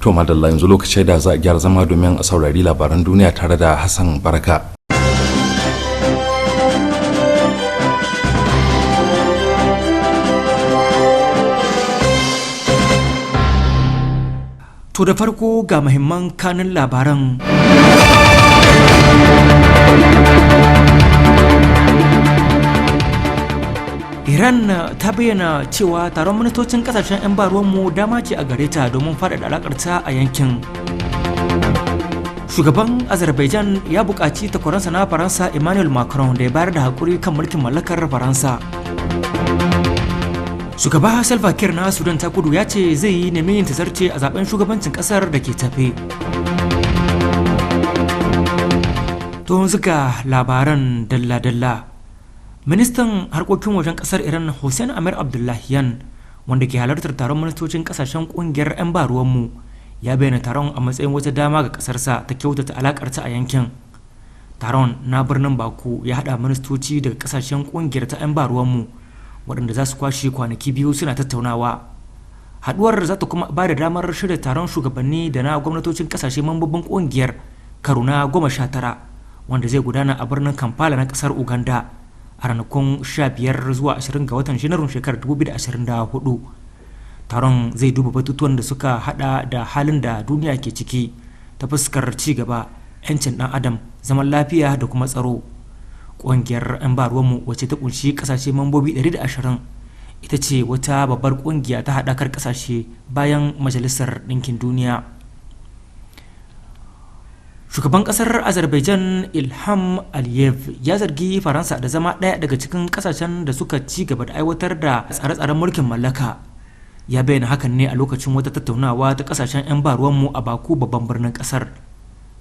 To madalla, yanzu lokacin da za a gyara zama domin a saurari labaran duniya tare da Hassan Barka. To da farko ga muhimman kanin labaran. Iran ta bayyana cewa taron ministocin kasashen 'yan baruwanmu dama ce a gare ta domin faɗaɗa alakarta a yankin. Shugaban Azerbaijan ya buƙaci takwaransa na Faransa Emmanuel Macron da ya bayar da haƙuri kan mulkin mallakar Faransa. Shugaba Salva Kiir na Sudan ta Kudu ya ce zai yi nemi yin tazarce a zaben shugabancin kasar da ke tafe. To yanzu ga labaran dalla-dalla. Ministan harkokin wajen kasar Iran Hussein Amir Abdullahian, wanda ke halartar taron ministocin kasashen kungiyar 'yan baruwanmu, ya bayyana taron a matsayin wata dama ga kasarsa ta kyautata alakarta a yankin. Taron na birnin Baku ya haɗa ministoci daga kasashen kungiyar ta 'yan baruwanmu, waɗanda za su kwashe kwanaki 2 suna tattaunawa. Haɗuwar za ta kuma ba da damar shirya taron shugabanni da na gwamnatocin kasashe mambobin kungiyar karo na 19, wanda zai gudana a birnin Kampala na kasar Uganda a ranakun 15 zuwa 20 ga watan Janairun shekarar 2024. Taron zai duba batutuwan da suka hada da halin da duniya ke ciki ta fuskar ci gaba, 'yancin dan adam, zaman lafiya da kuma tsaro. Ƙungiyar 'yan baruwanmu, wacce ta kunshi ƙasashe mambobi 120, ita ce wata babbar ƙungiya ta haɗakar ƙasashe bayan Majalisar Ɗinkin Duniya. Shugaban ƙasar Azerbaijan Ilham Aliyev ya zargi Faransa da zama ɗaya daga cikin ƙasashen da suka ci gaba da aiwatar da tsare-tsaren mulkin mallaka. Ya bayyana hakan ne a lokacin wata tattaunawa ta ƙasashen 'yan baruwanmu a Baku, babban birnin ƙasar.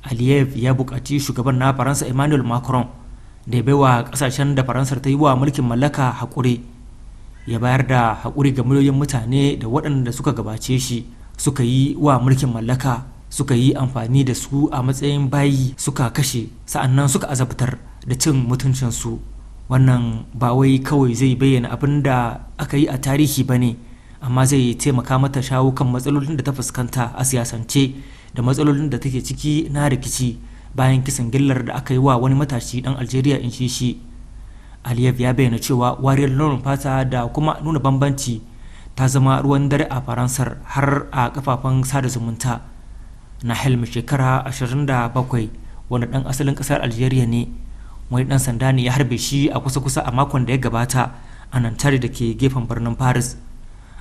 Aliyev ya buƙaci shugaban na Faransa Emmanuel Macron da ya baiwa kasashen da Faransar ta yi wa mulkin mallaka haƙuri. Ya bayar da haƙuri ga miliyoyin mutane da waɗanda suka gabace shi suka yi wa mulkin mallaka, suka yi amfani da su a matsayin bayi, suka kashe, sa'annan suka azabtar da cin mutuncinsu. Wannan ba wai kawai zai bayyana abin da aka yi a tarihi ba ne, amma zai taimaka mata shawo kan matsalolin da ta fuskanta a siyasance da matsalolin da take ciki na rikici bayan kisan gillar da aka yi wa wani matashi dan Algeria, in shi shi. Aliyev ya bayyana cewa wariyar launin fata da kuma nuna bambanci ta zama ruwan dare a Faransar, har a kafafen sada zumunta. Na Helm, shekara 27, wanda dan asalin kasar Algeria ne, wani dan sanda ne ya harbe shi a kusa-kusa a makon da ya gabata a Nantare da ke gefen birnin Paris.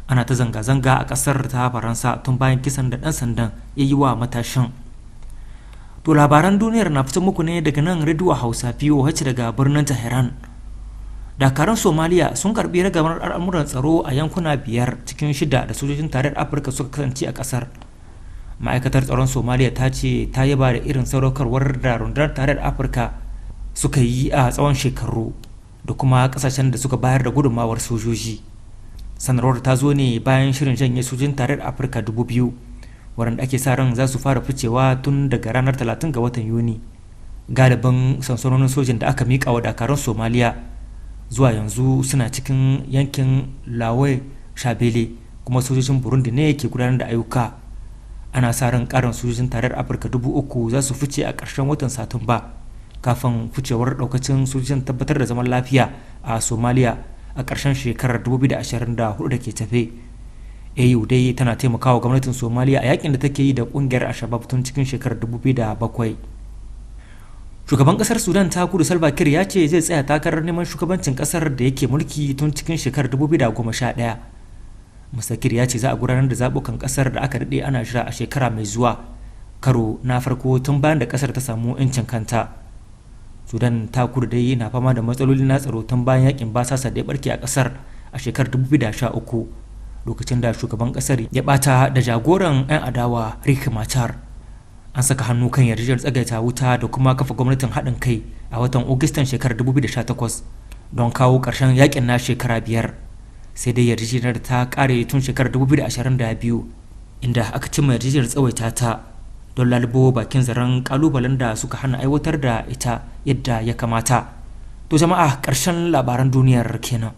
Ana ta zanga-zanga a kasar ta Faransa tun bayan kisan da dan sandan ya yi wa matashin. To labaran duniyar na fito muku ne daga nan Radio Hausa VOH daga birnin Tehran. Dakarun Somaliya sun karbi ragamar al'amuran tsaro a yankuna 5 cikin 6 da sojojin Tarayyar Afirka suka kasance a kasar. Ma'aikatar tsaron Somaliya ta ce ta yaba da irin sadaukarwar da rundunar Tarayyar Afirka suka yi a tsawon shekaru da kuma kasashen da suka bayar da gudunmawar sojoji. Sanarwar ta zo ne bayan shirin janye sojojin Tarayyar Afirka 2000, waɗanda ake sa ran za su fara ficewa tun daga ranar 30 ga watan Yuni. Galibin sansanonin sojin da aka miƙa wa dakarun Somaliya zuwa yanzu suna cikin yankin Lawe Shabele, kuma sojojin Burundi ne ke gudanar da ayyuka. Ana sa ran ƙarin sojojin Tarayyar Afirka 3000 za su fice a ƙarshen watan Satumba, kafin ficewar ɗaukacin sojojin tabbatar da zaman lafiya a Somaliya a ƙarshen shekarar 2024 da ke tafe. AU dai tana taimakawa gwamnatin Somaliya a yakin da take yi da kungiyar Al-Shabab tun cikin shekarar 2007. Shugaban kasar Sudan ta Kudu Salva Kiir ya ce zai tsaya takarar neman shugabancin kasar da yake mulki tun cikin shekarar 2011. Mr. Kiir ya ce za a gudanar da zaɓukan kasar da aka daɗe ana jira a shekara mai zuwa, karo na farko tun bayan da kasar ta samu 'yancin kanta. Sudan ta Kudu dai na fama da matsaloli na tsaro tun bayan yakin basasa da ya barke a kasar a shekarar 2013, lokacin da shugaban kasar ya bata da jagoran 'yan adawa Riek Machar. An saka hannu kan yarjejeniyar tsagaita wuta da kuma kafa gwamnatin haɗin kai a watan Agustan shekarar 2018 don kawo ƙarshen yakin na shekara 5. Sai dai yarjejeniyar ta ƙare tun shekarar 2022, inda aka cimma yarjejeniyar tsawaita ta don lalubo bakin zaren kalubalen da suka hana aiwatar da ita yadda ya kamata. To jama'a, ƙarshen labaran duniyar kenan.